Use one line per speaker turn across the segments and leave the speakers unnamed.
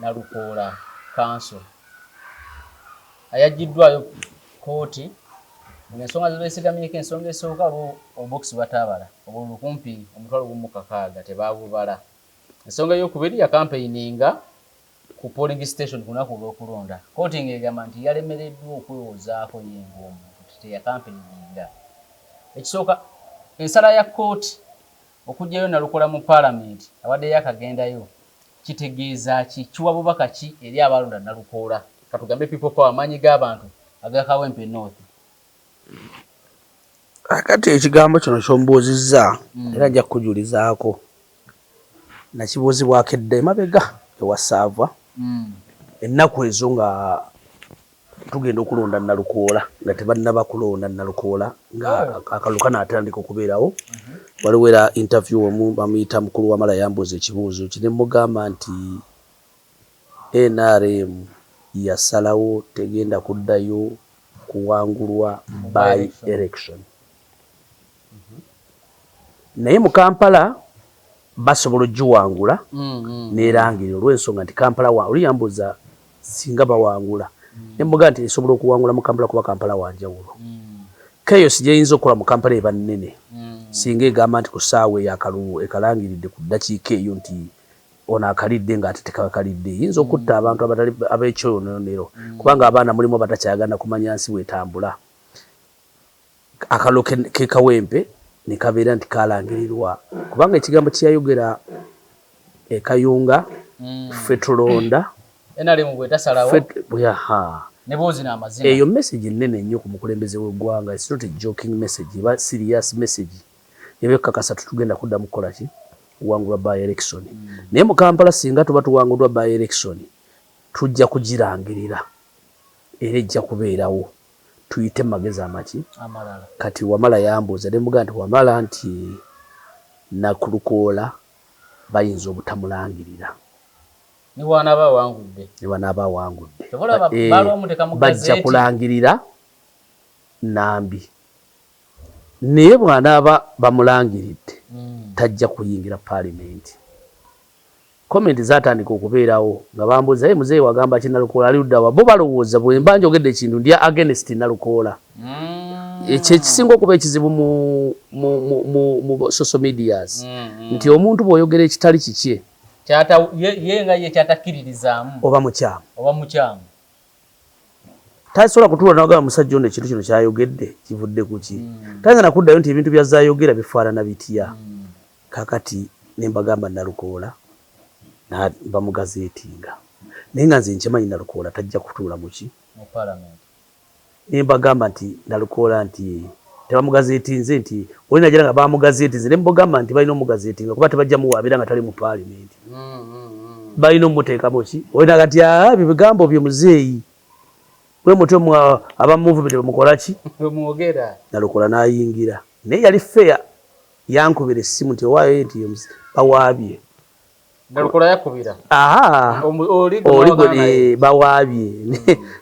Nalukoola Kanso ayaggiddwayo kkooti ng'ensonga ze beesigamyeko ensonga esooka olwo obubokisi bataabala obululu kumpi 60,000 tebaabubala. Ensonga ey'okubiri yakampeininga ku polling station ku lunaku olw'okulonda kkooti ng'egamba nti yalemereddwa okwewozaako ye ng'omuntu nti teyakampeininga. Ekisooka ensala ya kkooti okuggyayo Nalukoola mu palamenti abadde yaakagendayo kitegeeza ki? Kiwa bubaka ki eri abaalonda Nalukoola? Katugambe People Power amaanyi g'abantu aga Kawempe North.
Kakati ekigambo kino ky'ombuuzizza era nja kukujulizaako nakibuuzibwako edda emabega ewa Saava ennaku ezo nga tugenda okulonda Nalukoola nga tebannaba kulonda Nalukoola nga akalulu kanaatandika okubeerawo. Waliwo era interview omu bamuyita mukulu Wamala yambuuza ekibuuzo kye ne mmugamba nti NRM yasalawo tegenda kuddayo kuwangulwa by election. Naye mu Kampala basobola ogiwangula nerangirira olw'ensonga nti Kampala wa oli yambuuza singa bawangula ne mmugamba nti esobola okuwangula mu Kampala kuba Kampala wa njawulo. Chaos gy'eyinza okukola mu Kampala eba nnene singa egamba nti ku ssaawa eyo akalulu ekalangiridde ku ddakiika eyo nti ono akalidde ng'ate tekakalidde eyinza okutta abantu abatali ab'ekyonoonero kubanga abaana mulimu abatakyayagala kumanya nsi bw'etambula. Akalulu k'e Kawempe ne kabeera nti kaalangirirwa kubanga ekigambo kye yayogera e Kayunga ffe tulonda
NRM bw'etasalawo ne bw'ozina amazina.
Eyo message nnene nnyo ku mukulembeze w'eggwanga. It's not a joking message, eba serious message eba ekukakasa tetugenda kuddamu kukola ki? Kuwangulwa by election. Naye mu Kampala singa tuba tuwanguddwa by election tujja kugirangirira era ejja kubeerawo. Tuyite mumagezi amaki
amalala.
Kati Wamala yambuuza nemugamba nti Wamala nti Nakulukoola bayinza obutamulangirira.
Nebwanaaba awangudde.
Nebwanaaba awangudde.
Kyova olaba baalwa omuteeka mu
Bajja
gazette.
Kulangirira Nambi. Naye bwanaaba bamulangiridde tajja kuyingira parliament. Comment zatandika okubeerawo nga bambuuza ye muzeeyi wagamba ki Nalukoola ali ludda wa? Bo balowooza bwemba njogedde ekintu ndi against Nalukoola. Ekyo ekisinga okuba ekizibu mu, mu, mu, mu, mu social medias nti omuntu bw'oyogera ekitali kikye
Kyata, ye, ye nga ye kyatakkiririzaamu
oba mukyamu.
Oba mukyamu.
Tasobola kutuula n'agamba musajja ono ekintu kino ky'ayogedde kivudde ku ki? Tayinza na kuddayo nti ebintu by'azze ayogera bifaanana bitya? Kaakati ne mbagamba Nalukoola bamugazeetinga naye nga nze nkimanyi Nalukoola tajja kutuula mu ki?
Mu palamenti.
Ne mbagamba nti Nalukoola nti tebamugazeetinze nti oli nagira nga bamugazeetinze ne mbagamba nti balina omugazeetinga kuba tebajja muwaabira nga tali mu paalimenti. Balina omuteekamu ki? Oli naga nti aa ebyo bigambo byo muzeeyi. Bwe mutyo aba movement bwe mukola ki?
Bwe mwogera.
Nalukoola n'ayingira naye yali fair. Yankubira essimu nti owaaye nti bawaabye.
Nalukoola yakubira?
Ahaa.
Oli gwe mwawagana naye?
Bawaabye.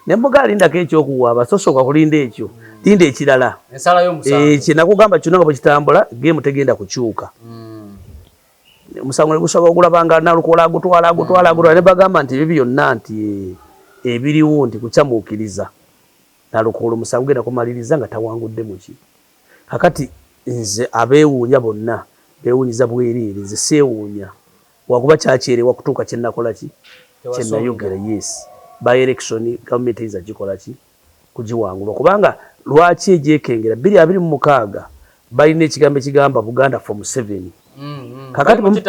Ne mugamba lindako eky'okuwaaba, tosooka kulinda ekyo, linda ekirala.
Ensala y'omusango.
Kye nakugamba kyonna nga bwe kitambula, geemu tegenda kukyuka. Omusango ne gusooka ogulaba nga Nalukoola agutwala, agutwala, agutwala ne bagamba nti ebyo byonna nti ebiriwo nti kukyamuukiriza. Nalukoola omusango gugenda kumaliriza nga tawangudde mu ki? Kakati nze abewuunya bonna bewunyiza bwereere nze sewuunya wakuba kyakyerewa kutuuka kyenakola ki kyenayogera yes by election government eyinza gikola ki kugiwangulwa kubanga lwaki ejekengera 2026 balina ekigambo ekigamba Buganda for Museveni kakati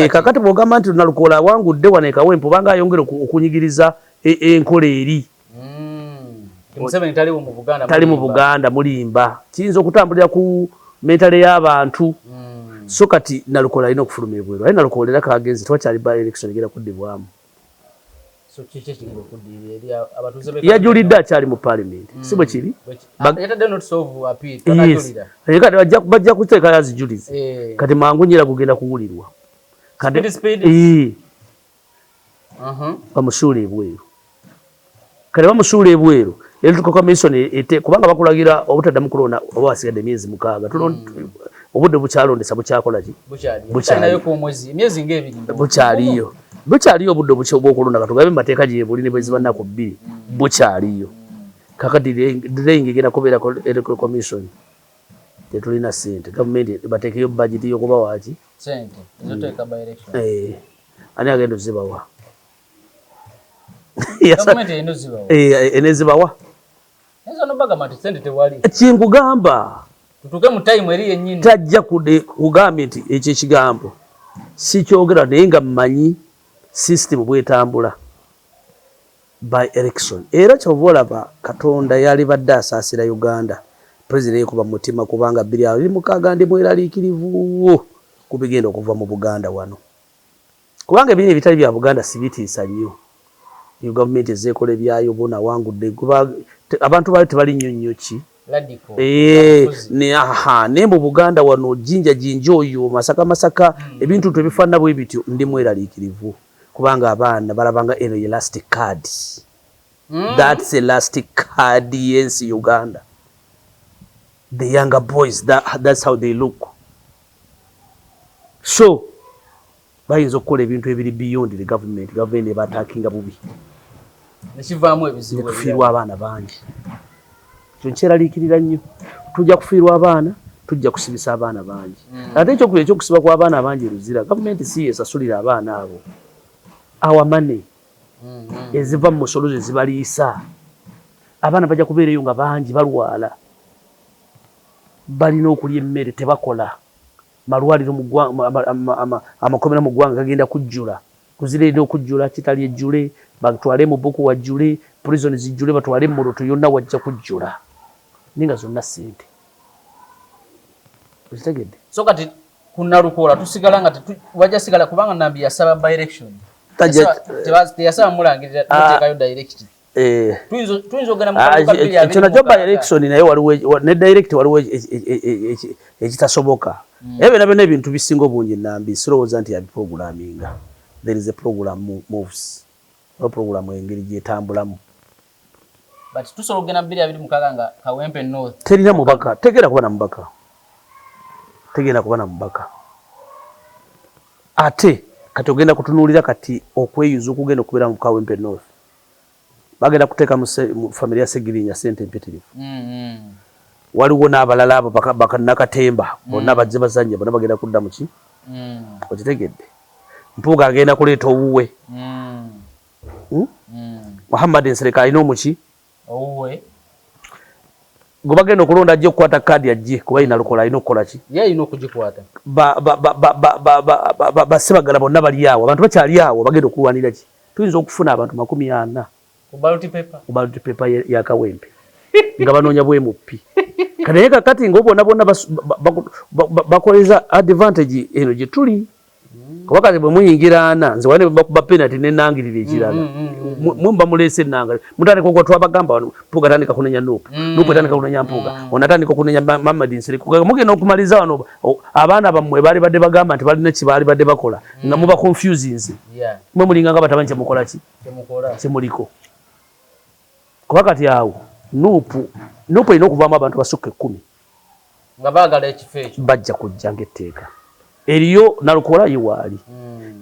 kakati bwogamba nti Nalukoola awangudde wano e Kawempe obanga ayongera okunyigiriza enkola eri.
Museveni taliwo mu Buganda,
tali mu Buganda mulimba kiyinza okutambulira ku mentale y'abantu. So kati Nalukoola alina okufuluma ebweru aye Nalukoola era kagenze tewakyali by election egenda kuddibwamu.
So kiki ekigenda okuddirira eri abatuuze b'e
Yajulidde akyali mu parliament si bwe kiri?
Yatadde notice of appeal tanajulira.
Yes. Kati bajja kuteekayo azijulize. Kati mangu nnyo era gugenda kuwulirwa.
Speed speed.
Bamusuula ebweru. Kale bamusuula ebweru Electoral Commission ete kubanga bakulagira obutaddamu kulonda oba wasigadde emyezi 6 obudde bukyalondesa bukyakola ki?
Bukyaliyo.
Bukyaliyo. Bukyaliyo obudde obwokulonda, katugabe mateeka gyebuli ne bweziba nnaku 2, bukyaliyo. Kakati delaying egenda kubeera Electoral Commission, tetulina ssente, gavumenti bateekeyo budget y'okuba waki.
Sente ezoteeka by election.
Eh, ani agenda ozibawa?
Gavumenti erina ozibawa.
Eh, enezibawa.
Naye no bagamba nti sente tewali.
Kinkugamba.
Tutuuke mu time eri yennyini.
Tajja kugambye nti ekyo ekigambo sikyogera, naye nga mmanyi system bwetambula by election. Era kyova olaba Katonda yalibadde asaasira Uganda, president yekuba mu mutima, kubanga 2026 ndi mweraliikirivu ku bigenda okuva mu Buganda wano, kubanga ebiri ebitali bya Buganda sibitiisa nnyo. Eyo gavumenti ezeekola ebyayo, bona awangudde, abantu baayo tebali nnyo nnyo ki.
Radical.
Eh, ne aha, naye mu Buganda wano, Jinja Jinja oyo, Masaka Masaka, ebintu ntu ebifaanana bwe bityo, ndi mweraliikirivu kubanga abaana balabanga eno ye last card. That's a last card yensi Uganda. The younger boys, that's how they look. So bayinza okukola ebintu ebiri beyond the government, government ebatakinga bubi.
Nekivaamu ebizibu.
Netufiirwa abaana bangi. Ekyo nkyeraliikirira nnyo, tujja kufiirwa abaana, tujja kusibisa abaana bangi. Ate ekyokubiri, ekyokusiba kw'abaana abangi e Luzira, gavumenti si yesasulira abaana abo. Our money eziva mu musolo ze zibaliisa. Abaana bajja kubeera eyo nga bangi balwala, balina okulya emmere, tebakola. Malwaliro, amakomera mu ggwanga gagenda kujjula. Luzira erina okujjula, Kitali ejjule, batwale mu Buku wajjule, prison zijjule, batwale Moroto, yonna wajja kujjula, naye nga zonna ssente, okitegedde?
So kati ku Nalukoola tusigala nga wajja sigala, kubanga Nambi yasaba by election, teyasaba mulangirira muteekayo direct.
Eh.
Tuyinza ogenda mu
Ah,
kalulu ka bbiri
ekyo
abiri
nakyo
mu mukaaga.
By election, naye waliwo ne direct, waliwo ekitasoboka. Era byonna byonna ebintu bisinga obungi Nambi sirowooza nti yabiprogramminga. There is a program moves, oba program engeri gyetambulamu.
But tusobola okugenda mu 2026 nga Kawempe North
Terina mubaka, tegenda kuba na mubaka, tegenda kuba na mubaka. Ate kati ogenda kutunuulira kati okweyuza okugenda okubeera mu Kawempe North, bagenda kuteeka mu family ya Segirinya sente empitirivu. Waliwo n'abalala abo Nakatemba, bonna bajje bazanye, bonna bagenda kudda muki. Okitegedde? Mpuuga agenda kuleeta owuwe. Hmm? Muhammad Nsereko alina omuki
owuwe.
Gwe bagenda okulonda ajje okukwata kaadi, ajje kuba yina lukola, alina okukola ki?
Ye alina okugikwata.
Basebagala bonna bali awo, abantu bakyali awo bagenda okulwanira ki? Tuyinza okufuna abantu 40
ku ballot paper.
Ku ballot paper ya Kawempe nga banoonya bwemupi. Naye kakati nga bonna bonna bakoleza advantage eno gye tuli, kuba kati bwe muyingira ana, nze wane bakuba penalty nenangirira ekirala. Mwe muba muleese enanga, mutandika okwa twabagamba wano, Mpuuga tandika kunenya NUP, NUP etandika kunenya Mpuuga, ono atandika okunenya Muhammad Nsereko. Mugenda okumaliza wano abaana bammwe baali badde bagamba nti balina kye baali badde bakola, nga muba confusinze. Mwe mulinga nga batamanyi kyemukola ki.
Kyemukola.
Kyemuliko, kuba kati awo NUP, NUP erina okuvaamu abantu basukka 10.
Nga baagala ekifo ekyo.
Bajja kujja ng'etteeka eriyo. Nalukoola ye waali,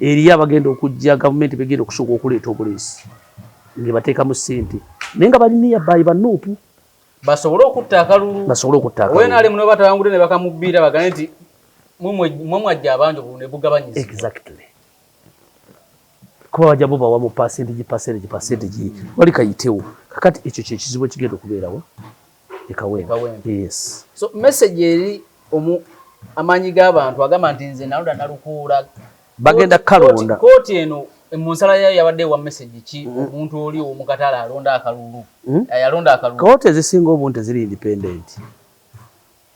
eriyo abagenda okujja, gavumenti begenda okusooka okuleeta obuleesi ngebateekamu ssente, naye nga bali nearby ba NUP.
Basobole okutta akalulu.
Basobole okutta akalulu.
Owenaalemu ne batawangudde ne bakamubbira, bagambe nti mwe mwajja abangi, obululu ne bugabanyizibwa.
Exactly, kuba bajja bubawa mu percentage, percentage, percentage, wali kayitewo. Kakati ekyo kyekizibu ekigenda okubeerawo e Kawempe.
Kawempe.
Yes.
So message eri omu amaanyi g'abantu agamba nti nze nalonda Nalukuula.
Bagenda kalonda.
Kooti eno mu nsala yayo yabadde ewa message ki omuntu oli ow'omukatale alonda akalulu, ayalonda akalulu?
Kooti ezisinga obungi teziri independent.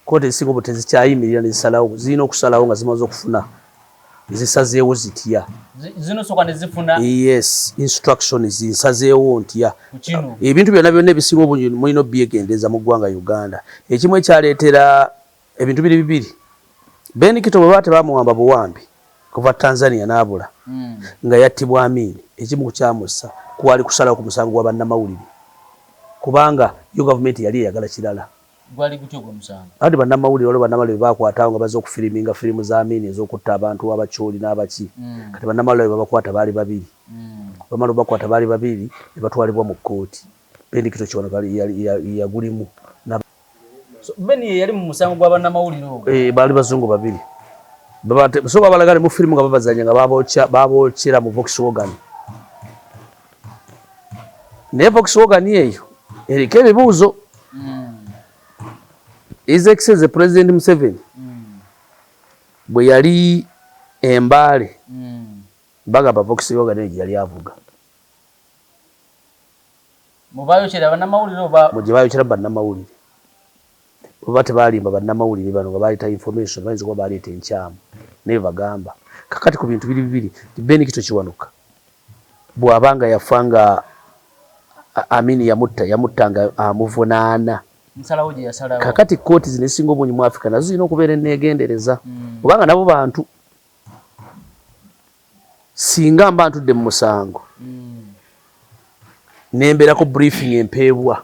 Kooti ezisinga obungi tezikyayimirira nezisalawo. Zirina okusalawo nga zimaze okufuna, zisazeewo zitya.
Zinosooka ne zifuna
Yes, instructions, nsazeewo ntya
ku kino.
Ebintu byonna byonna ebisinga obungi mulina obyegendereza mu ggwanga Uganda. Ekimu ekyaleetera ebintu biri bibiri: Ben Kito bwe baba tebamuwamba buwambi kuva Tanzania n'abula, nga yattibwa Amin, ekimu ku kyamussa kwali kusalawo ku musango gwa bannamawulire, kubanga yo gavumenti yali eyagala kirala.
Gwali gutya ogwo omusango?
Anti bannamawulire, waliwo bannamawulire be baakwata awo nga bazze okufiriminga firimu za Amin ez'okutta abantu Abacholi n'abaki. Kati bannamawulire abo babakwata baali babiri. Bamala obakwata baali babiri ne batwalibwa mu kkooti. Ben Kito Kiwanuka yagulimu.
So Ben ye yali mu musango gwa bannamawulire ogwo?
Eh, baali bazungu babiri. So babalaga ne mu firimu nga babazanya nga babookyera mu Volkswagen. Naye Volkswagen eyo eriko ebibuuzo. His Excellency President Museveni bwe yali e Mbale, bagamba Volkswagen eyo gye yali avuga.
Mu bayokyera bannamawulire oba?
Mu gye bayokyera bannamawulire. Oba tebaalimba bannamawulire bano nga baleeta information, bayinza okuba baleeta enkyamu naye bagamba. Kakati ku bintu biri bibiri, Ben Kito Kiwanuka bw'aba nga yafa nga Amin yamutta, yamutta nga amuvunaana.
Nsalawo gye yasalawo.
Kakati kkooti zino ezisinga obungi mu Africa nazo zirina okubeera enneegendereza kubanga nabo bantu. Singa mba ntudde mu musango ne mbeerako briefing empeebwa,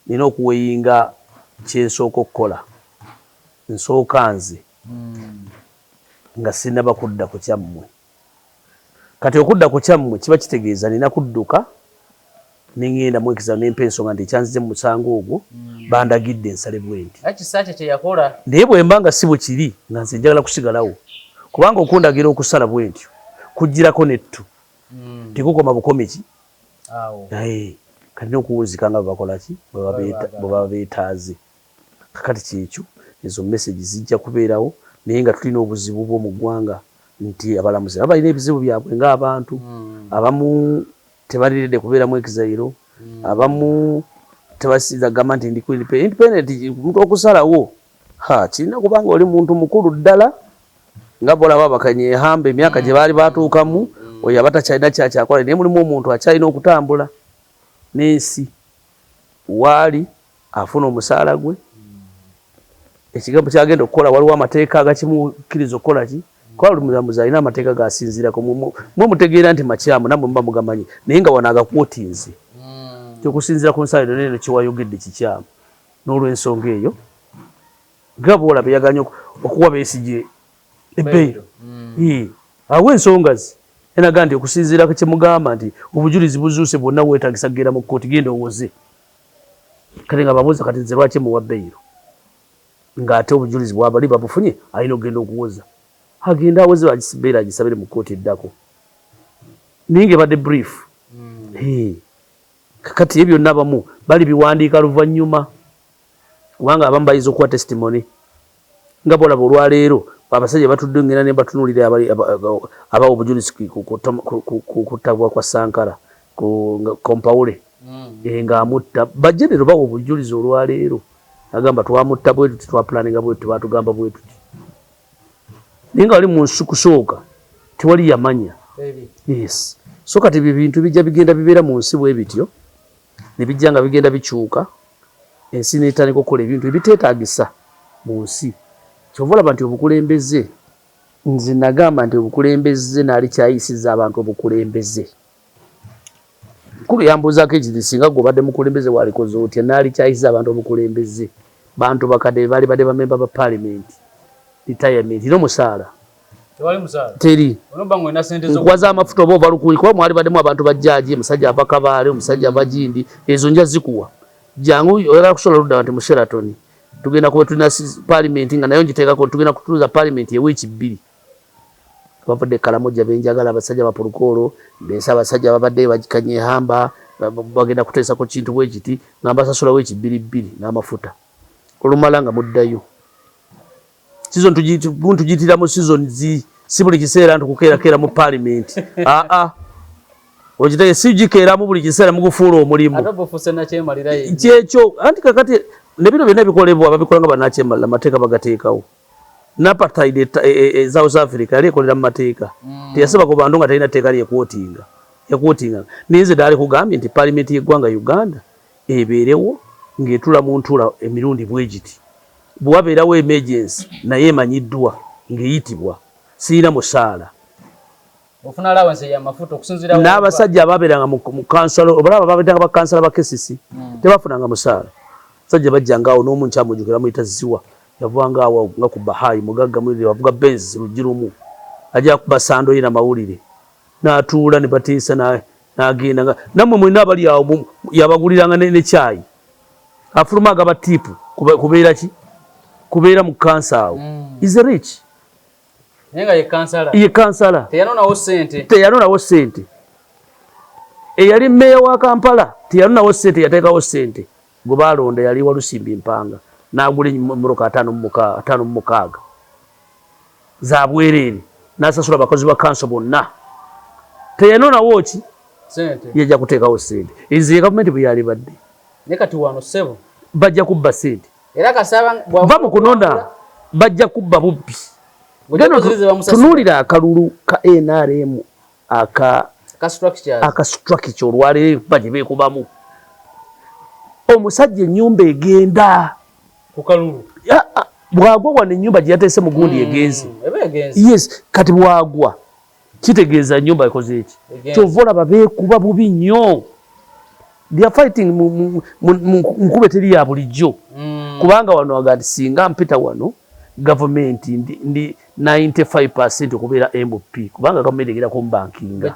nina okuweyinga kye nsooka okukola. Nsooka nze nga sinnaba kudda ku kyammwe. Kati okudda ku kyammwe kiba kitegeeza nina kudduka ne ŋŋenda mu exam ne mpa ensonga nti ekyanzize mu musango ogwo bandagidde nsale bwenti. Naye bwe mba nga si bwe kiri nga nze njagala kusigalawo kubanga okundagira okusala bwentyo kujjirako n'ettu tekukoma bukomi ki naye kati n'okuwunzika nga bwe bakola ki bwe baba beetaaze. Kakati kyekyo ezo message zijja kubeerawo naye nga tulina obuzibu bwo mu ggwanga nti abalamuzi nabo balina ebizibu byabwe nga abantu abamu tebali ready kubeera mu exile abamu tebasinza kugamba nti ndi ku independent omuntu okusalawo ha kirina kubanga oli muntu mukulu ddala nga bolaba abakanyehamba emyaka gye baali batuukamu oyo aba takyalina kyakyakola naye mulimu omuntu akyalina okutambula n'ensi waali afuna omusaala gwe ekigambo kyagenda okukola waliwo amateeka agakimukkiriza okukola ki kuba buli mulamuzi alina amateeka gasinziirako mwe mutegeera nti makyamu nammwe muba mugamanyi naye nga wano agakwotinze kyokusinziira ku nsala eno neno kyewayogedde kikyamu n'olwensonga eyo nga bwolaba yaganye okuwa Besigye ebbeeyi awo ensonga ze enaga nti okusinziira ku kyemugamba nti obujulizi buzuuse bwonna weetagisa kugenda mu kkooti genda owoze kati nga babuuza kati nze lwaki muwa beyiro ng'ate obujulizi bwabali babufunye alina okugenda okuwoza agende awoze beyiro agisabire mu kkooti eddako naye nga ebadde brief kakati ebyo byonna abamu bali biwandiika luvannyuma kubanga abamu bayinza okuwa testimony nga bwolaba olwaleero abasajja batudde ngenda ne batunuulira abawa obujulizi ku kuttabwa kwa Sankara ku Compaore ng'amutta bagenero bawa obujulizi olwaleero agamba twamutta bwe tuti twapulaninga bwe tuti batugamba bwe tuti naye nga wali mu nsi kusooka tewali yamanya yes so kati ebyo bintu bijja bigenda bibeera mu nsi bwe bityo ne bijja nga bigenda bikyuka ensi n'etandika okukola ebintu ebiteetaagisa mu nsi. Ky'ova olaba nti obukulembeze, nze nagamba nti obukulembeze naali kyayisizza abantu obukulembeze. Mukulu yambuuzaako ekiti singa gwe obadde mukulembeze walikoze otya? Naali kyayisizza abantu obukulembeze. Bantu bakadde be baali badde bamemba ba paalimenti, retirement n'omusaala.
Tewali musaala.
Teri.
Onoba ng'olina ssente zo.
Nkuwa z'amafuta oba ova Lukuli kuba mwali baddemu abantu ba jjaaji, omusajja ava Kabaale, omusajja ava Gindi, ezo nja zikuwa. Jangu oyagala kusula ludda nti mu Sheraton. Tugenda kuba tulina paalimenti nga nayo ngiteekako tugenda kutuuza paalimenti ewiiki bbiri. Abavudde e Karamoja be njagala abasajja ba Pulukoolo, ndeese abasajja ababadde Kanyehamba bagenda kuteesa ku kintu bwe kiti nga mbasasula wiiki bbiri bbiri n'amafuta. Olumala nga muddayo. Season tugiyitira mu seasons si buli kiseera nti kukeerakeera mu parliament aa okitege si gikeeramu buli kiseera mugufuula omulimu kyekyo anti kakati ne bino byonna ebikolebwa babikola nga bannakyemalira amateeka bagateekawo n'apartheid e, e, e, South Africa yali ekolera mu mateeka teyasaba ku bantu nga talina tteeka lyekwotinga yakwotinga naye nze daali kugambye nti parliament y'eggwanga Uganda ebeerewo ng'etuula mu ntuula emirundi bwe giti. Bwe wabeerawo emergency nayo emanyiddwa ng'eyitibwa. Sirina musaala.
Ofuna allowance ya mafuta okusinziira
N'abasajja abaabeeranga mu kansala, obalaba babeeranga bakansala ba KCC, tebafunanga musaala. Sajja bajjanga awo n'omu nkyamujjukira, muyita Ziwa, yavanga awo nga ku Bahai, mugagga mwiri, avuga Benz luggi lumu, ajja kuba sando ye namawulire n'atuula ne bateesa n'agenda nga nammwe mwenna abali awo yabaguliranga ne kyayi, afuluma agaba tip kubeera ki, kubeera mu kansa awo. Is rich.
Naye nga ye kansala.
Ye kansala.
Teyanonawo ssente.
Teyanonawo ssente. Eyali mmeeya wa Kampala teyanonawo ssente, yateekawo ssente. Gwe baalonda yali Walusimbi Mpanga, n'agula emmotoka 56 za bwereere, n'asasula abakozi ba kanso bonna. Teyanonawo ki?
Ssente.
Yajja kuteekawo ssente. Ezo ye gavumenti bwe yalibadde.
Naye kati wano ssebo.
Bajja kubba ssente.
Era kasaba
va mu kunona, bajja kubba bubbi. Tunuulira akalulu ka NRM aka structure olwaleero ekuba gye beekubamu. Omusajja ennyumba egenda
ku kalulu.
Bw'agwa wano ennyumba gye yateese mu gundi egenze. Yes, kati bw'agwa kitegeeza ennyumba ekoze eki? Kyova olaba beekuba bubi nnyo. They are fighting mu nkuba eteri ya bulijjo. Kubanga wano aga nti singa mpita wano gavumenti ndi 95% okubeera MP, kubanga gavumenti egenda kumbankinga.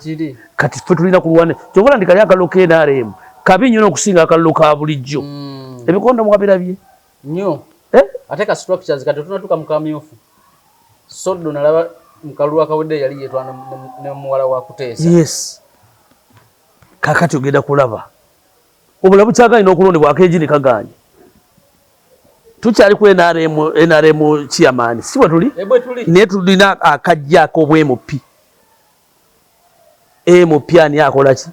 Kati ffe tulina kulwana. Kyova olaba nti kali akalulu ka NRM kabi nnyo n'okusinga akalulu ka bulijjo. Ebikondo mwabirabye?
Nnyo. Ate ka structures kati tunatuuka mu kamyufu. Soddo nalaba mu kalulu akawedde yali yeetwana ne muwala wa Kuteesa.
Yes. Kakati ogenda kulaba obulamu kyagaanye n'okulondebwa akeegi ne kagaanye. Tukyali ku NRM, NRM chairman, si bwe tuli? Naye tulina akajja ak'obwMP. MP ani akola ki?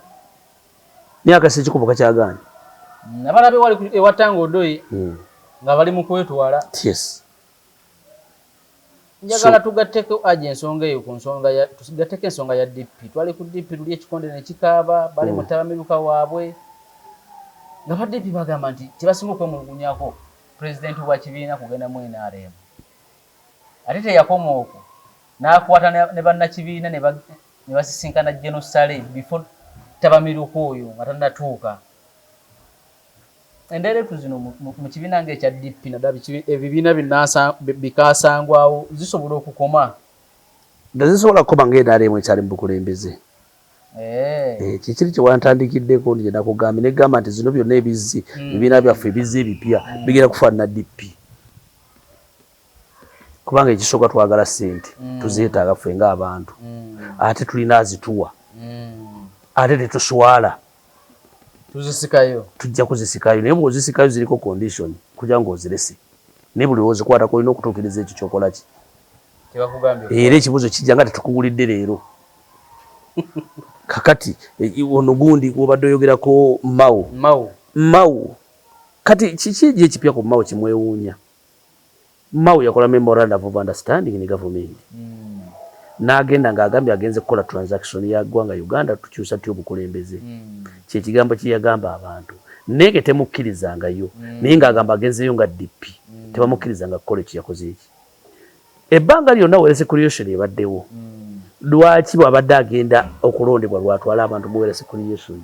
Naye akasa ekikubo kakyagaanye.
Nabalabe wali ewatanga Odoi nga bali mu kwetwala.
Yes.
Njagala tugatteko aje ensonga eyo ku nsonga ya, tugatteko ensonga ya DP. Twali ku DP luli ekikonde ne kikaaba, bali mu ttabamiruka waabwe. Nga ba DP bagamba nti kye basinga okwemulugunyako pulezidenti wa kibiina kugenda mu NRM. Ate teyakoma okwo, n'akwata ne bannakibiina ne basisinkana General Saleh before ttabamiruka oyo nga tannatuuka. Endeeretu zino mu kibiina ng'ekya DP naddala ebibiina bikasangwawo zisobola okukoma?
Tezisobola kukoma nga NRM ekyali mu bukulembeze. Kikiri kye wantandikiddeko nti gye nakugambye ne ggamba nti zino byonna ebizzi, ebibiina byaffe ebizzi ebipya bigenda kufaanana DP. Kubanga ekisooka twagala ssente, tuzeetaaga ffe ng'abantu, ate tulina azituwa, ate tetuswala.
Tuzisikayo.
Tujja kuzisikayo, naye bw'ozisikayo ziriko condition kugira ng'ozirese. Naye buli lw'ozikwatako olina okutuukiriza ekyo ky'okola ki? Era ekibuuzo kijja nga tetukuwulidde leero. Kakati ono gundi gw'obadde oyogerako Mao.
Mao.
Mao. Kati kiki egyo ekipya ku Mao kimwewuunya? Mao yakola memorandum of understanding ne gavumenti. N'agenda ng'agambye agenze kukola transaction ya ggwanga Uganda, tukyusa tutya obukulembeze. Kye kigambo kye yagamba abantu. Naye nga temukkirizangayo. Naye ng'agamba agenzeeyo nga DP. Tebamukkirizanga kukola ekyo yakoze eki. Ebbanga lyonna wealth creation ebaddewo. Lwaki bw'abadde agenda okulondebwa lwatwala abantu mu wealth creation?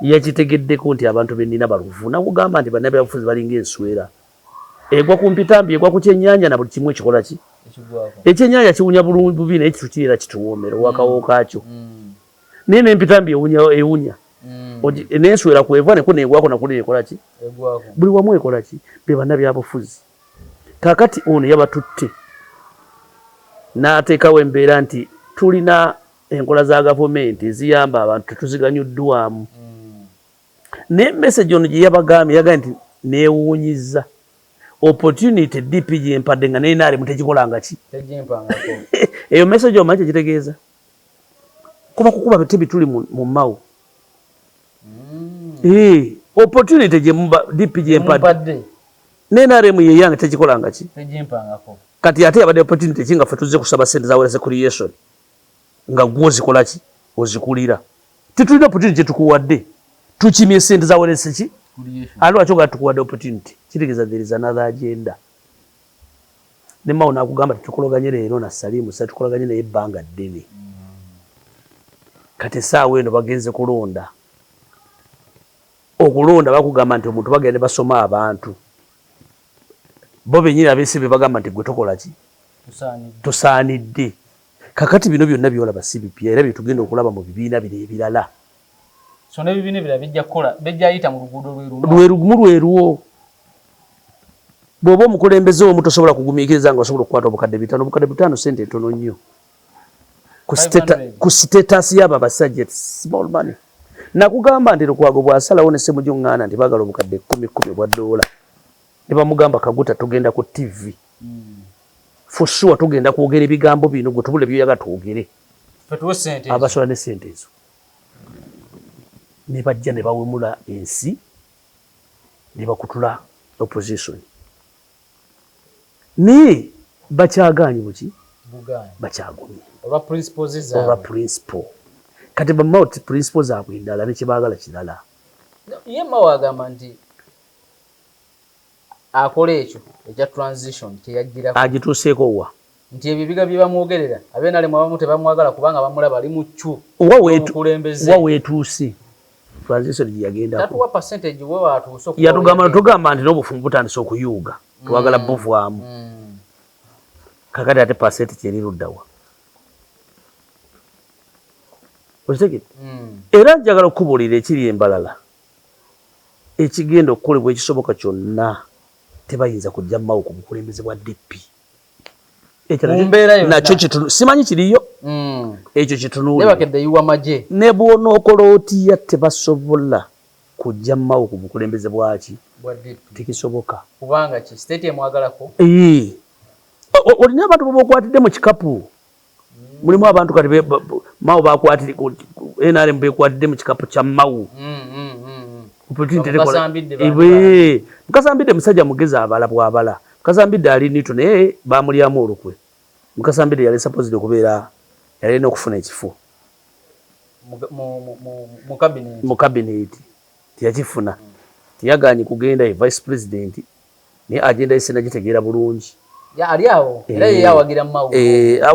Yakitegeddeko nti abantu be nnina baluvu. Nakugamba nti bannabyabufuzi balinga enswera. Egwa ku mpitambi, egwa ku kyennyanja na buli kimu ekikola ki? Ekyennyanja kiwunya bubi naye kitukirira kituwoomera owakawo kaakyo. Naye n'empitambi ewunya ewunya. N'enswera kweva neko negwako nakuli ekola ki? Buli wamu ekola ki? Be bannabyabufuzi. Kaakati ono yabatutte n'ateekawo embeera nti tulina enkola za gavumenti eziyamba abantu tetuziganyuddwamu. Naye message ono gye yabagambye, yagambye nti neewuunyizza opportunity DP gyempadde nga ne NRM tegikolanga ki? Eyo message omanyi kyekitegeeza? Kuba kukuba bituli mu Mao. Opportunity gye DP gyempadde ne NRM ye yange tegikolanga ki? Kati ate yabadde opportunity ki nga ffe tuzze kusaba ssente za wealth creation nga gwe ozikola ki? Ozikulira. Tetulina opportunity gye tukuwadde. Tukimye ssente za wealth ki? Ate lwaki ogamba tukuwadde opportunity? Kitegeeza there is another agenda. Ne Mao n'akugamba tetukolaganye leero na Salim Saleh, tukolaganye naye ebbanga ddene. Kati essaawa eno bagenze kulonda. Okulonda bakugamba nti omuntu bagenda ne basoma abantu bo benyini abesibe bagamba nti gwe tokola ki, tosaanidde. Kakati bino byonna byolaba si bipya, era byetugenda okulaba mu bibiina bino ebirala.
So n'ebibiina ebirala bijja kukola, bijja yita mu luguudo lwe lumu.
Lwe lumu lwe lwo. Bw'oba omukulembeze omu tosobola kugumiikiriza nga osobola okukwata obukadde 500. Obukadde 5 ssente ntono nnyo. Ku status y'abo abasajja, it's small money. Nakugamba nti Lukwago bw'asalawo ne Ssemujju Nganda nti baagala obukadde kumi kumi obwa ddoola, ne bamugamba Kaguta tugenda ku TV. For sure tugenda kwogera ebigambo bino, gwe tubule by'oyagala twogere. Abasobola ne ssente ezo. Ne bajja ne bawemula ensi, ne bakutula opposition. Naye bakyagaanyi buki? Bakyagumye.
Olwa principles zaabwe.
Olwa principle. Kati ba Mao principles zaabwe endala ne kye baagala kirala.
Ye Mao agamba nti akola ekyo ekya transition kye yagirako.
Agituuseeko wa?
Nti ebyo ebiga bye bamwogerera ab'NRM abamu tebamwagala kubanga bamulaba ali mu ccu
omukulembeze. Wa weetuuse transition gye yagendako.
Tatuwa percentage we watuuse.
Yatugamba, tugamba nti n'obufumbo butandise okuyuuga, twagala buvaamu. Kakati ate percentage eri ludda wa? Okitegedde? Era njagala okukubuulira ekiri embalala ekigenda okukolebwa ekisoboka kyonna, tebayinza kujja Mao ku bukulembeze bwa DP. Nakyo simanyi kiriyo, ekyo kitunuulire. Ne bw'onookola otya tebasobola kujja Mao ku bukulembeze bwaki, tekisoboka.
Kubanga ki state emwagalako?
Olina abantu bwe bokwatidde mu kikapu, mulimu abantu kati Mao bakwatire, NRM bekwatidde mu kikapu kya Mao. Mukasambidde musajja mugezi, abala bwabala. Mukasambidde ali nito, naye bamulyamu olukwe. Mukasambidde yali supposed okubeera, yalina okufuna ekifo mu cabinet, teyakifuna, teyaganye kugenda ye vice president, naye agenda ye sinagitegeera bulungi.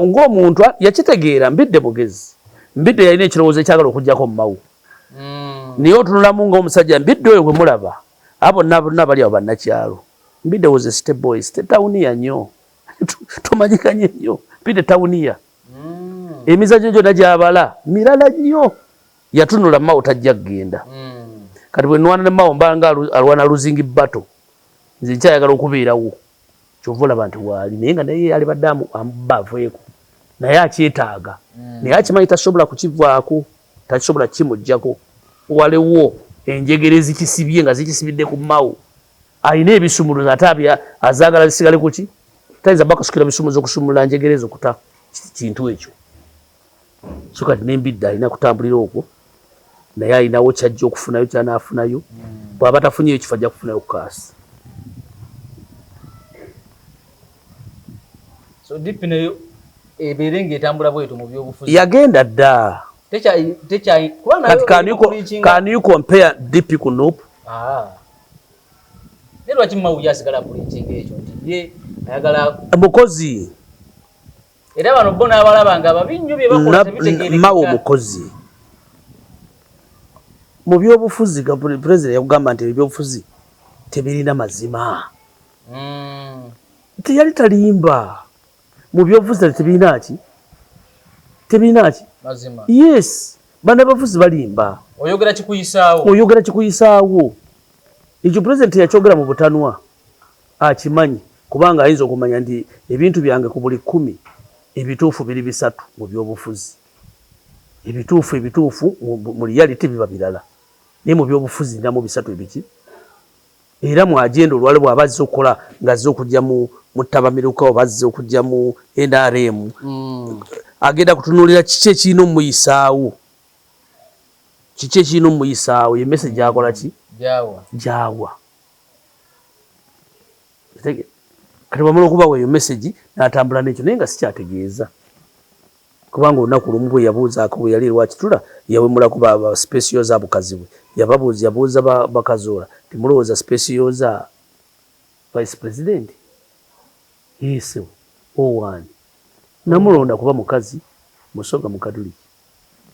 Ng'omuntu yakitegeera. Mbidde mugezi, Mbidde yalina ekirowoozo ekyagala okugjako Mao, naye otunulamu ng'omusajja Mbidde oyo gwe mulaba, abo bonna bonna bali abo bannakyalo. Mbidde was a city boy, city towniya nnyo, tomanyikanye nnyo. Mbidde towniya, emizannyo gyonna gyabala mirala nnyo. Yatunula Mao tajja kugenda. Kati bwe nwana ne Mao mbanga alwana losing battle, nze nkyayagala okubeerawo. Kyova olaba nti waali naye nga naye alibadde amubba aveeko, naye akyetaaga, naye akimanyi tasobola kukivaako, takisobola kimugjako. Waliwo enjegere zikisibye nga zikisibidde ku Mao, alina ebisumuluzo ate azaagala zisigale kuki, tayinza bakasukira bisumuluzo okusumulula njegere ezo kuta kintu ekyo. So kati nembidde alina kutambulira okwo, naye alinawo kyajja okufunayo, kyanaafunayo. Bw'aba tafunyeyo kifo, ajja kufunayo kaasi.
So DP nayo ebeere ng'etambula bwetyo mu byobufuzi.
Yagenda dda. Kati can you compare DP ku NUP?
Ah. Naye lwaki Mao asigala preachinga ekyo nti ye ayagala
mukozi?
Era bano bo n'abalaba nga babi nnyo, bye bakola tebitegeerekeka.
Mao mukozi mu byobufuzi. President yakugamba nti ebyobufuzi tebirina mazima. Teyali talimba. Mu byobufuzi tebirina ki? Tebirina ki?
Mazima.
Yes, bannabafuzi balimba.
Oyogera kikuyisaawo.
Oyogera kikuyisaawo. Ekyo president yakyogera mu butanwa, akimanyi, kubanga ayinza okumanya nti ebintu byange ku buli 10 ebituufu biri 3 mu byobufuzi. Ebituufu ebituufu mu reality biba birala, naye mu byobufuzi ninamu 3 ebiki. Era mu agenda olwale bw'aba azze okukola ng'azze okujja mu ttabamiruka oba azze okujja mu NRM, agenda kutunuulira kiki ekirina omuyisaawo, kiki ekirina omuyisaawo. Ye message akola ki gyawa. Kati bwamala okubawa eyo message n'atambula n'ekyo, naye nga sikyategeeza, kubanga olunaku lumu bwe yabuuzaako bwe yali Rwakitura, yawemulako ba Specioza Bukazibwe, yababuuza, yabuuza Bakazoora nti, "Mulowooza Specioza vice president?" "Yes, owaani namulonda kuba mukazi Musoga Mukatuliki."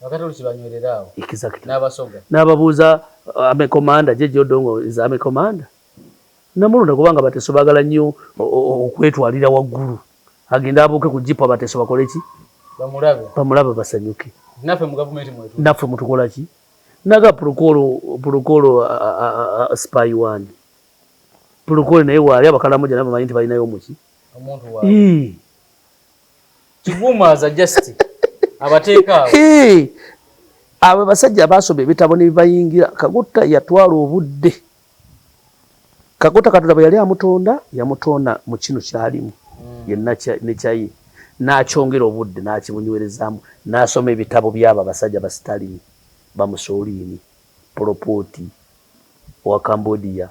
Abakatoliki banywerera awo.
Exactly.
N'Abasoga.
N'ababuuza Army commander Jeje Odongo is army commander. Namulonda kubanga Abateso baagala nnyo okwetwalira waggulu, agenda abuuke ku jipu Abateso bakole ki?
Bamulabe,
bamulabe basanyuke.
Naffe mu gavumenti mwetu
naffe mutukola ki? Naga Prokolo, Prokolo spy one Prokolo naye waali Abakalamoja nabo bamanyi nti balinayo omuki
omuntu waabwe kigumaza just abateeka
awo. Abo basajja baasoma ebitabo ne bibayingira. Kaguta yatwala obudde. Kaguta Katonda bwe yali amutonda, yamutonda mu kino kyalimu yenna nekyaye, n'akyongera obudde n'akimunywerezaamu, n'asoma ebitabo by'abo abasajja ba Stalin, ba Mussolini, Pol Pot owa Cambodia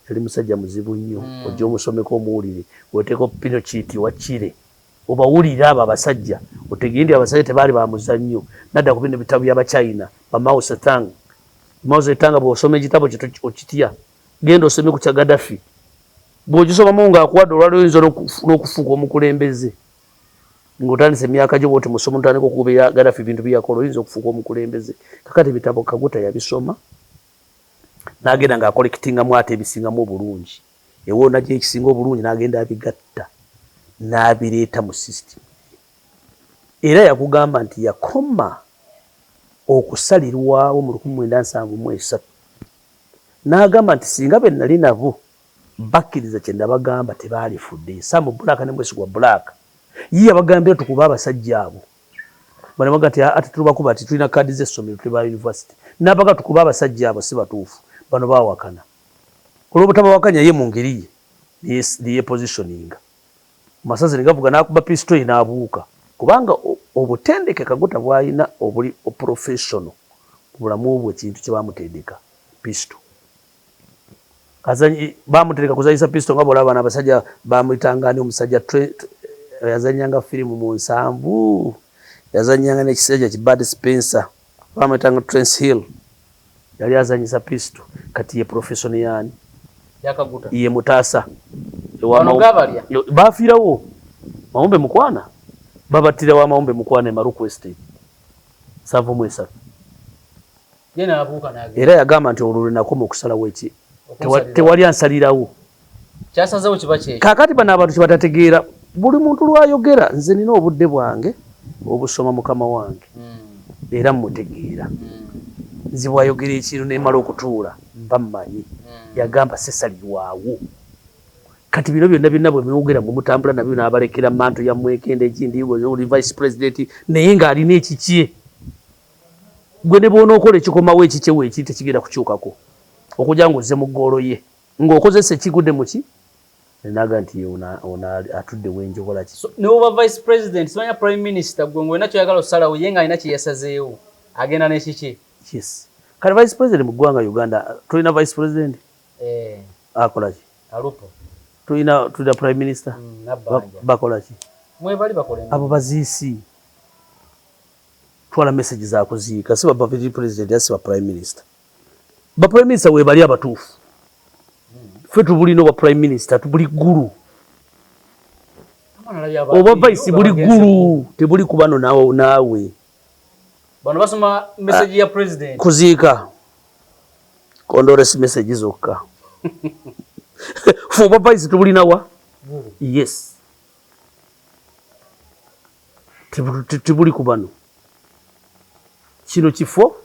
yali musajja muzibu nnyo. Ojja omusomeko omuwulire, weteeko Pinochet wa Chile, obawulire abo abasajja otegere nti abasajja tebaali ba muzannyo. Nadda ku bino ebitabo by'Abachina ba Mao Zedong. Mao Zedong bw'osoma ekitabo kye okitya. Genda osome ku kya Gaddafi, bw'okisomamu ng'akuwadde olwali oyinza n'okufuuka omukulembeze ng'otandise emyaka gyo bw'oti musomo otandika okugoberera Gaddafi ebintu bye yakola, oyinza okufuuka omukulembeze. Kakati ebitabo Kaguta yabisoma n'agenda ng'akolekitingamu ate ebisingamu obulungi, ewoona gye ekisinga obulungi n'agenda abigatta n'abireeta mu system. Era yakugamba nti yakoma okusalirwawo mu 1973, n'agamba nti singa be nali nabo bakkiriza kye nabagamba tebaalifudde. Sam Black ne Mwesigwa Black ye yabagambira tukuba abasajja abo, banabaga nti ate tubakuba ati tulina kaadi z'essomero, tuli ba university, n'abaga tukuba abasajja abo si batuufu. Bano baawakana olw'obutabawakanya, ye mu ngeri ye neyepositioninga masazi ne gavuga n'akuba pistol ye n'abuuka, kubanga obutendeke Kaguta bw'alina obuli professional mu bulamu bwe, kintu kye bamutendeka pistol. Bamutendeka kuzanyisa pistol nga bw'olaba bano abasajja bamuyitanga ani, omusajja yazanyanga firimu mu 70, yazanyanga n'ekisajja ki Bud Spencer, bamuyitanga Terence Hill, yali azanyisa pistol. Kati ye profession yaani? Ye Mutaasa bafiirawo Mawumbe Mukwana, babattira wa Mawumbe Mukwana e Maruku Estate 73. Era yagamba nti olwo lwenakoma okusalawo eki tewali ansalirawo. Kakati bano abantu kyebatategeera, buli muntu lwayogera, nze nina obudde bwange obusoma mukama wange era mmutegeera. Nze bwayogera ekintu nemala okutuula mba mmanyi. Yagamba sisalirwawo. Kati bino byonna byonna bwe mwogera mwe mutambula nabyo n'abalekera manto ya mwekenda ekindi oli vice president naye ng'alina ekikye. Gwe ne bw'onookola ekikomawo ekikye weekiri tekigenda kukyukako okujja ng'ozze mu ggoolo ye ng'okozesa ekigudde muki naga nti ono atudde wenjokola ki.
Ne woba vice president, simanya prime minister, gwe ng'olina kyoyagala osalawo, ye ng'alina kye yasazeewo, agenda n'ekikye.
Yes, kati vice president mu ggwanga Uganda tulina vice president akola ki?
Alupo.
Tulina prime minister. Bakola ki?
Mwebali bakola.
Abo baziisi twala message za kuziika, si ba vice president, si ba prime minister. Ba prime minister webali abatuufu. Ffe tubulina obwa prime minister tubuli ggulu, obwa vice buli ggulu, tebuli ku bano naawe.
Bano basoma message ya president.
Kuziika condolence message zokka. Fe obwa vice tubulinawa? Yes, tebuli ku bano. Kino kifo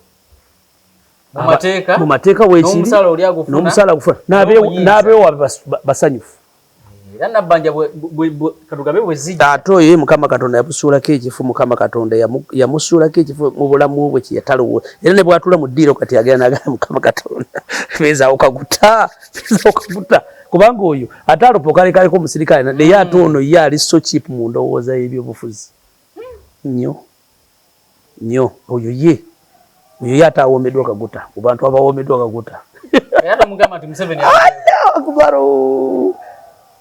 mu
mateeka weekiri n'omusaala gufuna n'abeewaabwe basanyufu.
Era Nabbanja katugambe bwe zijja.
Ate oyo Mukama Katonda yamusuulako ekifo, Mukama Katonda yamusuulako ekifo mu bulamu bwe kyeyatalowooza. Era ne bw'atuula mu ddiiro kati agenda n'agamba Mukama Katonda beezaawo Kaguta, beezaawo Kaguta, kubanga oyo ate alopa okalekaleko omusirikale, naye ate ono ye ali so cheap mu ndowooza y'ebyobufuzi nnyo nnyo. Oyo ye ate awoomeddwa Kaguta, mu bantu abawoomeddwa Kaguta.
Era tomugamba nti Museveni
Akubaru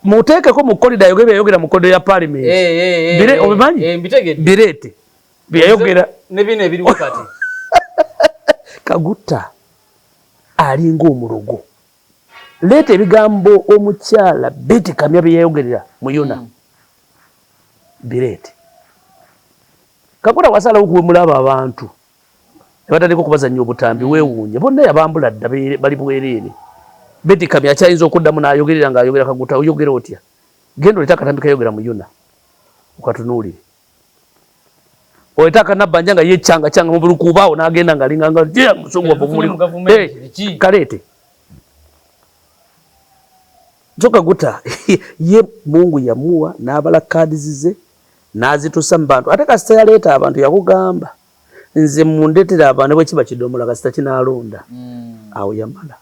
muteekeko mu corridor ayogere byayogera mu corridor ya parliament. Bire obimanyi?
Mbitegedde.
Bireete byayogera.
Ne bino ebiriwo kati.
Kaguta alinga omulogo. Leeta ebigambo omukyala Betty Kamya bye yayogerera mu UNAA. Bireete. Kaguta wasalawo okuwemula abo abantu. Ne batandika okubazannya obutambi. Weewuunye bonna yabambula dda, bali bwereere. Beti Kamya akyayinza okuddamu n'ayogerera ng'ayogera Kaguta. Oyogera otya? Genda olete akatambi kayogera mu UNAA okatunuulire. Olete akanabbanja nga yekyanga kyanga mu bulukuubaawo n'agenda ng'alinga nga musungu waffe omuli kaleete. So Kaguta ye Mungu yamuwa n'abala kaadi zize n'azituusa mu bantu, ate kasita yaleeta abantu yakugamba, "Nze mundetera abantu bwe kiba kidomola, kasita kinaalonda." Awo yamala,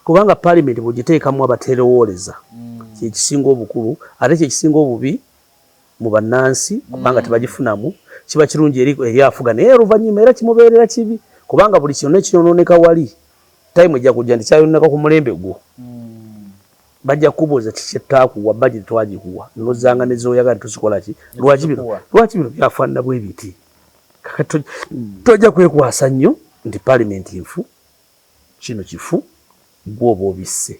kubanga paalimenti bw'ogiteekamu abateerowooleza kyekisinga obukulu, ate kyekisinga obubi mu bannansi, kubanga tebagifunamu. Kiba kirungi eri afuga, naye oluvannyuma era kimubeerera kibi, kubanga buli kyonna ekyonooneka wali, time ejja kujja nti kyayonooneka ku mulembe gwo. Bajja kukubuuza, "Kiki etaakuwa? Budget twagikuwa, nozanga nezoyagala, tuzikola ki? Lwaki bino byafaanana bwe biti?" Kakati tojja kwekwasa nnyo nti paalimenti nfu, kino kifu, gwe oba obisse.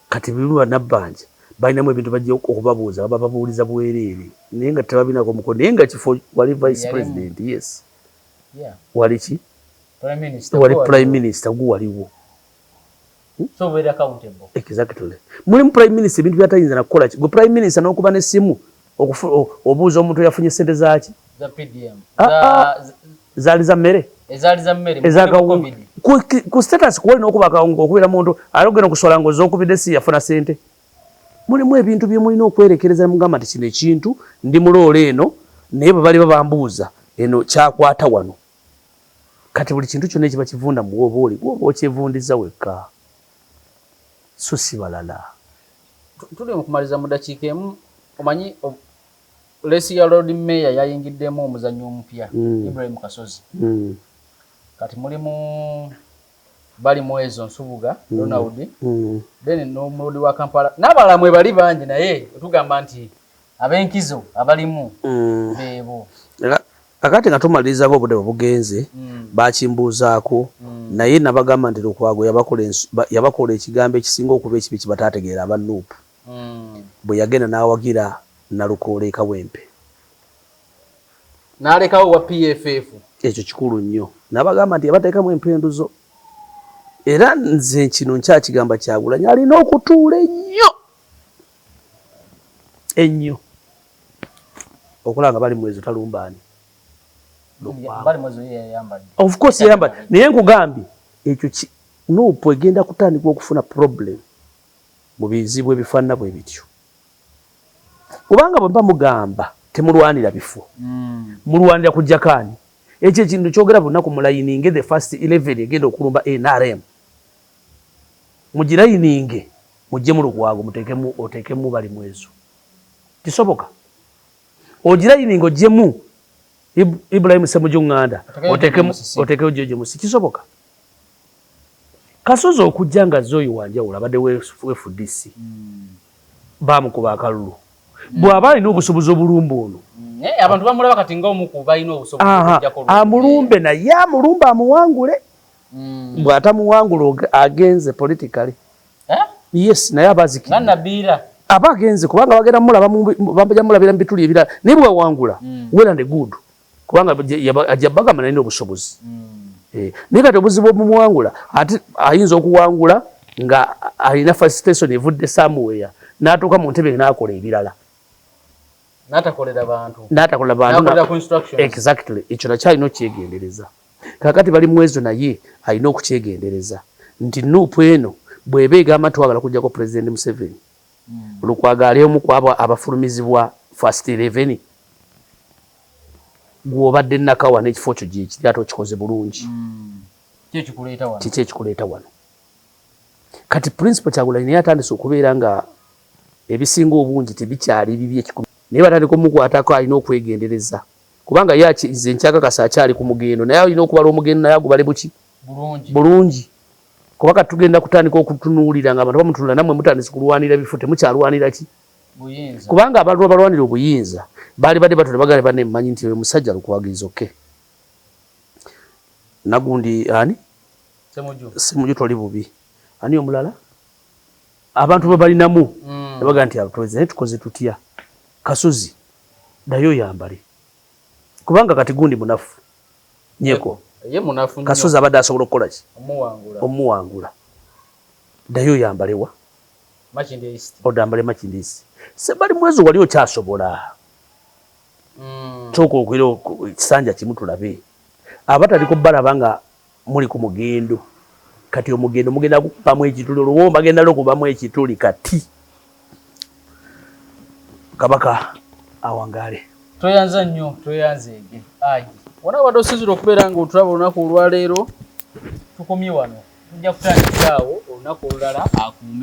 Kati bimu bannabbanja balinamu ebintu bajja okubabuuza, baba babuuliza bwereere, naye nga tebabinako mukono, naye nga kifo wali vice president, yes, wali ki, wali prime minister, gwe waliwo. Exactly. Mulimu prime minister ebintu byatayinza nakukola. Gwe prime minister n'okuba n'essimu obuuza omuntu yafunye sente zaaki, zaali za mmere, ezakawunga ku status, kuwali n'okuba akawunga okubeera muntu ate ogenda okusola nga ozokubidde si yafuna sente. Mulimu ebintu bye mulina okwerekereza, mugamba nti kino ekintu ndi muloola eno, naye bwe bali babambuuza eno kyakwata wano. Kati buli kintu kyonna ekiba kivunda muwoba oli gwoba okyevundiza wekka, so si balala.
Tuli mu kumaliza mu dakiika emu. Omanyi race ya Lord Mayor yayingiddemu omuzannyo omupya, Ibrahim Kasozi. Kati mulimu bali Mwezo Nsubuga, Ronald, then n'omulodi wa Kampala n'abalala mwe bali bangi, naye tugamba nti ab'enkizo abalimu beebo.
Kakati nga tumalirizaako, obudde bwe bugenze, bakimbuuzaako, naye nabagamba nti Lukwago yabakola ekigambo ekisinga okuba ekibi kibataategeera aba NUP, bwe yagenda n'awagira Nalukoola e Kawempe.
N'alekawo wa PFF.
Ekyo kikulu nnyo. Nabagamba nti yabateekamu empenduzo, era nze kino nkyakigamba, Kyagulanyi alina okutuula ennyo ennyo okulaba nga bali mwezo talumbaani. Of course yayambadde, naye nkugambye ekyo NUP egenda kutandika okufuna problem mu bizibu ebifaanana bwe bityo, kubanga bwe mba mugamba temulwanira bifo, mulwanira kujjakaani. Ekyo ekintu kyogera bunaku mulayininge the first 11 egenda okulumba NRM, mugirayininge, mujjemu Lukwago, muteekemu, oteekemu bali mwezo. Kisoboka ogirayininge ojjemu Ibrahim Ssemujju Nganda, oteekeo George Musisi. Kisoboka Kasozi okujja nga zoyi wanjawulo, abadde FDC, bamukuba akalulu. Bw'aba alina obusobozi obulumba ono,
abantu bamulaba kati nga omu ku balina obusobozi.
Amulumbe, naye amulumbe amuwangule. Bw'atamuwangula agenze politically.
Eh?
Yes, naye aba azikiriye, aba agenze, kubanga bagenda mulaba, bajja mulabira mu bituli ebirala. Naye bwawangula, well and good, kubanga ajja bagamba nalina obusobozi. Eh, naye kati obuzibu obumuwangula, ate ayinza okuwangula nga alina facilitation evudde somewhere, n'atuuka mu ntebe n'akola ebirala.
N'atakolera bantu.
N'atakolera bantu, exactly. Ekyo nakyo alina okyegendereza. Kakati bali mwezo naye alina okukyegendereza nti NUP eno bw'eba egamba twagala kujjako President Museveni, Lukwago ali omu ku abo abafulumizibwa first 11. Gw'obadde Nakawa n'ekifo kyo gyekiri, ate okikoze bulungi. Kiki ekikuleeta wano? Kati Principal Kyagulanyi naye atandise okubeera nga ebisinga obungi tebikyali bibi ekikumi, naye batandika omukwatako. Alina okwegendereza, kubanga ye nze nkyakakasa akyali ku mugendo, naye alina okubala omugendo, naye agubale buki bulungi, kuba kati tugenda kutandika okutunuulira nga abantu bamutunula. Nammwe mutandise kulwanira bifo, temukyalwanira ki, kubanga abantu abalwanira obuyinza baali badde batula bagale banne, mmanyi nti oyo musajja Lukwago is okay, nagundi ani, Ssemujju toli bubi, ani omulala, abantu bwe balinamu nebagaa nti naye tukoze tutya? Kasozi ddayo oyambale, kubanga kati gundi munafu nyeko.
Ye munafu nnyo.
Kasozi abadde asobola okukola ki?
Omuwangula.
Omuwangula. Ddayo oyambalewa?
Makindye East.
Odambale Makindye East. Sebali mwezi wali okyasobola. Sooka okwera ekisanja kimu tulabe. Abatali kubalaba nga muli ku mugendo. Kati omugendo mugenda kukubamu ekituli, olwo bagenda lukubamu ekituli kati. Kabaka awangaale.
Tweyanza nnyo, tweyanzeege. Aji. Wona abadde osinzira okubeera nga otulaba olunaku olwaleero, tukomye wano. Tujja kutandikira awo olunaku olulala akuume.